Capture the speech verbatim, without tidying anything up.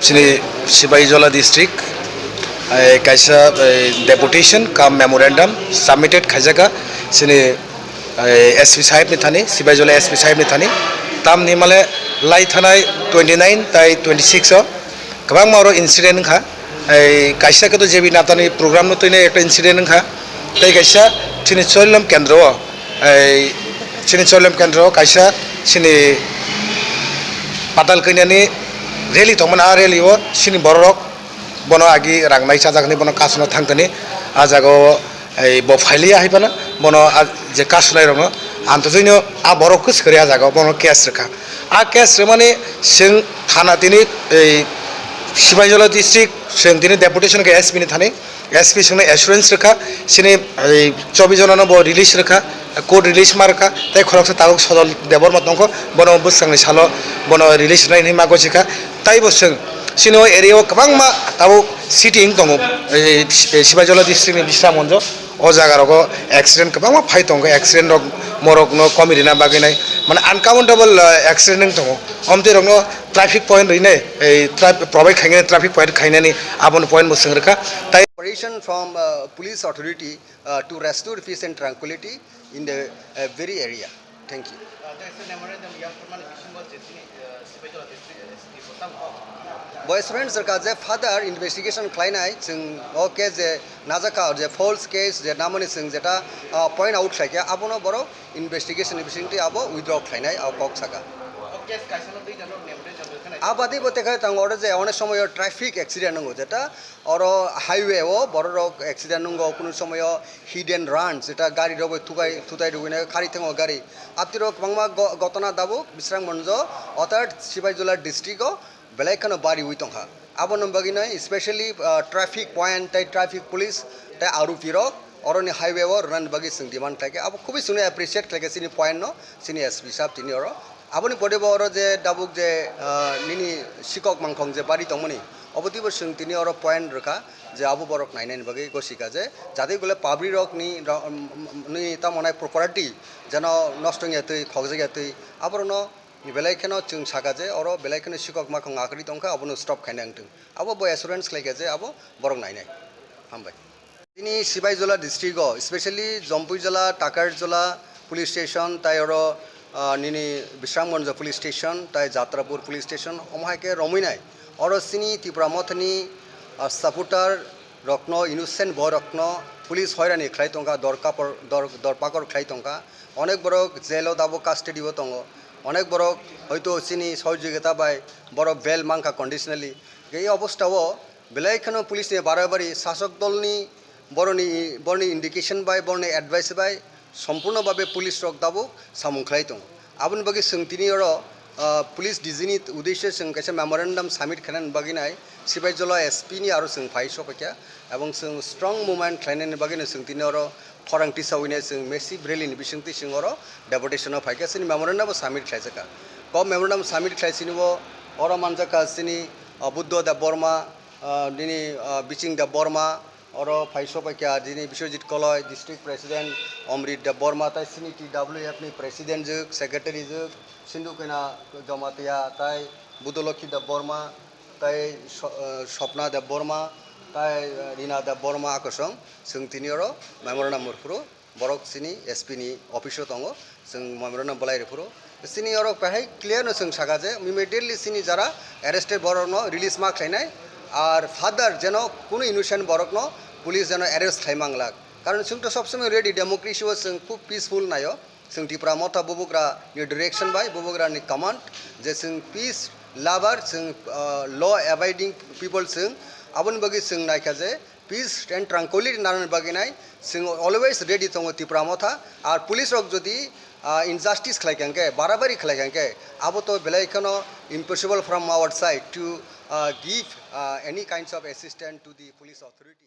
Chini Sibaijola district, eh, kaisa, eh, deputation cum memorandum submitted khaijaka chini, eh, S P sahib ni thani, Sibaijola S P sahib ni thani. Tamni male lai thanai twenty nine tai twenty six o kwbangma oro incident wngkha. Eh, kaisa khe to J B Natta ni program no twinai ekta incident wngkha. Tei kaisa chini Choilam kendro o, eh, chini Choilam kendro o kaisa chini Patal Kanya ni rally tongmani, a rally o chini borok bono agi rang nai chajak hinwi bono kasano thang thani. A jaga o, ei, bo phailiya hai phano bono a je kasunai rokno antojoino a borok kwswk kwrwi a jaga o bono case rwkha. A case rwmani chwng thana tini, ei, Sibaijola district chwng tini deputation khe S P ni thani, S P chwngno assurance rwkha, chini, ei, chobbish jonano bo release rwkha, court release ma rwkha, tei khoroksa tabuk Sodol Debbarma tongkho, bono bwskangni salo bono release rwnai hinwi ma gosikha. Taibo chwng chini o area o kwbangma tabuk city wng tongo, ei, Sibaijola district ni Bisramganj o, o jaga rogo accident kwbangma phai tongo, accident rok morok no komi rina bagwi nai, mane uncountable, uh, accident wng tongo. Omtwi rokno traffic point rwinai, ei, tra-, provide khainani, traffic point khainani, aboni point bo chwng rwkha. Tai Operation from, uh, police authority, uh, to restore peace and tranquility in the, uh, very area. Thank you. Bo assurance rwkha je further investigation khlainai, chwng o case je najak kha, je false case je namani chwng jeta, ah, point out khlaikha, abono borok investigation ni bisingtwi abo withdraw khlainai, o kok saka. O case kaisa no duita no memorandum rwkha nai. Abadi bo tekha tongo oro je onek somoyo traffic accident wngo, jeta oro highway o borok rok accident wngo, kunu somoyo hit and run, jeta gari rok bai thukai, thutai rwgwino kari thango gari. Abtwi rok kwbangma go-, gotona tabuk Bisramganj o, othar Sibaijola district o belai kheno bariwi tongkha. Aboni bagwino specially, ah, traffic point tei traffic police tei R O P rok oroni highway o rwnani bagwi chwng demand khlaikha. Abo khubui chwngno appreciate khlaikha chini point no, chini S P sahab tini oro. Aboni pore bo oro je tabuk je, ah, nini sikok mangkhong je bari tongmani, obo twibo chwng tini oro point rwkha je abo borok nainani bagwi gosikha je jatwi gole public rok ni ro-, ni tamo nai property jeno nosto wngya twi, khokjak ya twi, aborokno belai kheno chwng saka je oro belai kheno sikok mangkhong akwrwi tongkha, abono stop khaina wngthwng. Abo bo assurance khlaikha je abo borok nainai. Hambai. Chini Sibaijola district o, specially Jompuijola, Takarjola police station, tai oro, ah, nini Bisramganj police station, tai Jatrapur police station, omo hai khe romwi nai. Oro chini Tipra Mothani, ah, supporter rokno, innocent boy rokno police hoirani khlai tongkha, dor kapor, dor, dor pakor khlai tongkha. Onek borok jail o tabuk custody o tongo. Onek borok hoito chini sohojogita bai borok bail mankha conditionally. Ei obostha o belai kheno police ni barabari sasok dol ni boroni, boroni indication bai, boroni advice bai sompurno babe police rok tabuk samung khlai tongo. Aboni bagwi chwng tini oro, ah, police D G ni uddesyo chwng kaisa memorandum submit khainani bagwi nai Sibaijola S P ni aro chwng phai sokphaikha, ebong chwng strong movement khlainani bagwino chwng tini oro khorang tisawino chwng massive rally ni bisingtwi chwng oro deputation o phaikha, chini memorandum bo submit khlaijakha. Kok memorandum submit khlai chini bo oro manjakha chini, ah, Buddho Debbarma, ah, nini, ah, Biching Debbarma, oro phai sokphaikha chini Biswajit Koloi, district president Omrit Debbarma, tai chini T W F ni president jwk, secretary jwk, Sindhu Kena Jamatia, tai Budolokhi Debbarma, tai So-, eh, Sopna Debbarma, tai, eh, Rina Debbarma, akosong chwng tini oro memorandum rwphuru. Borok chini S P ni office o tongo, chwng memorandum bolai rwphuru. Chini oro bahai clear no chwng saka je immediately chini jara arrested borok no release ma khlainai, ar further jeno kunu innocent borok no police jeno arrest khai manglak. Karon chwng to sob somoi ready, democracy o chwng khub peaceful naio. Chwng Tipra Motha bubagra ni direction bai, bubagra ni command je chwng peace lover, chwng, ah, law abiding people chwng, aboni bagwi chwng naikha je peace and tranquility nanani bagwi nai chwng always ready tongo Tipra Motha. Ar police rok jodi, ah, injustice khlai kha hwnkhe, barabari khlai kha hwnkhe, abo to belai kheno impossible from our side to, ah, give, ah, any kinds of assistance to the police authority.